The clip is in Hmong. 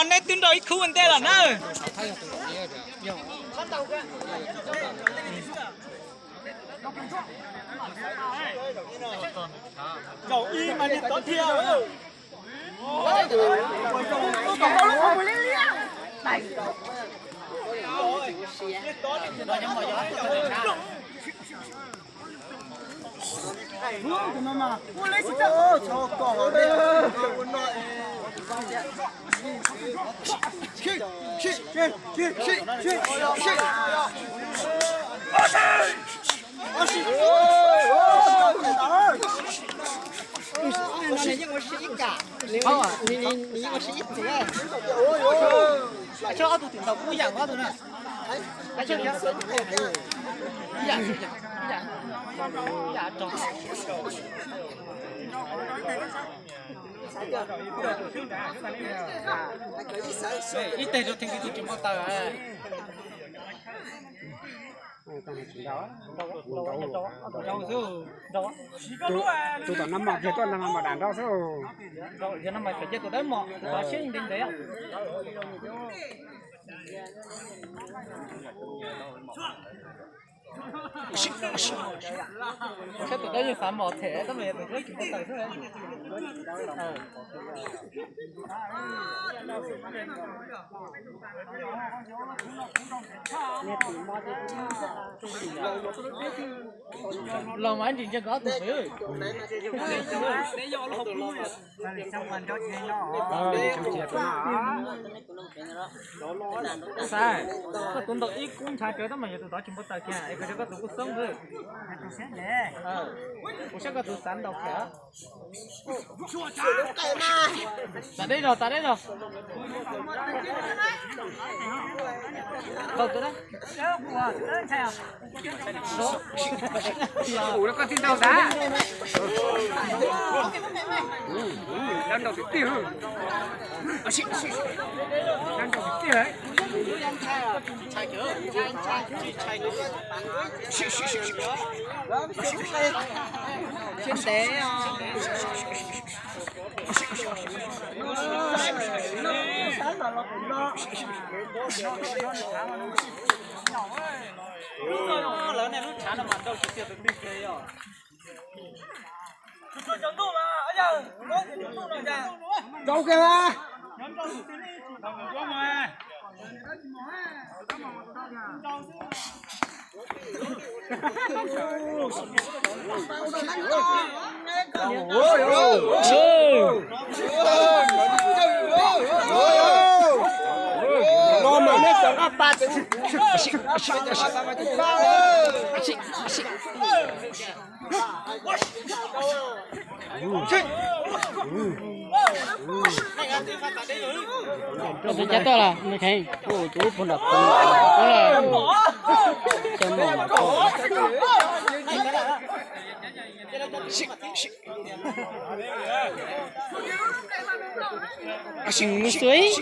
Nej twb nrau ib khub ua ntej los na. Zaum ib mas niag tod thiab. Nws yeej ua si ib kam, nws yeej ua si ib tug. Ob tug tim ntawd kuj ib yam, ob tug na. Ib teg rau theem tus tsis npau taws. Tus tom no mos kiag tuaj no mas dam nrau xwb. Yog no mas sawv cia tus dawb mos, tus tod siab ntev ntev. Saib tus dawb yeej xav mos them tab mas yog tus dawb tsis npau taws xwb. Los mas ntsis ntsia nkawd ob tug xwb. Xav, koj tus ntaus ib kub ntshav tsawv tab mas yog tus tod tsis npau taws kiag es koj saib koj tus kuj xoob xwb. Kuv saib koj tus xav ntaus kiag. Tas deb zog, tas deb zog. Tau tus dab. Ua koj tib ntaus tas. Dab ntaus tiag tiag. Dab ntaus tiag tiag. Siab ntev. Lawv nej lub tshav no mas nrau tiag tiag tus twg ces yog. Rau kiag. Los mas nej sawv qab pa. Koj tus cab tuaj los nws kheev. Tus ub puag nram qhov no. Mus xwb.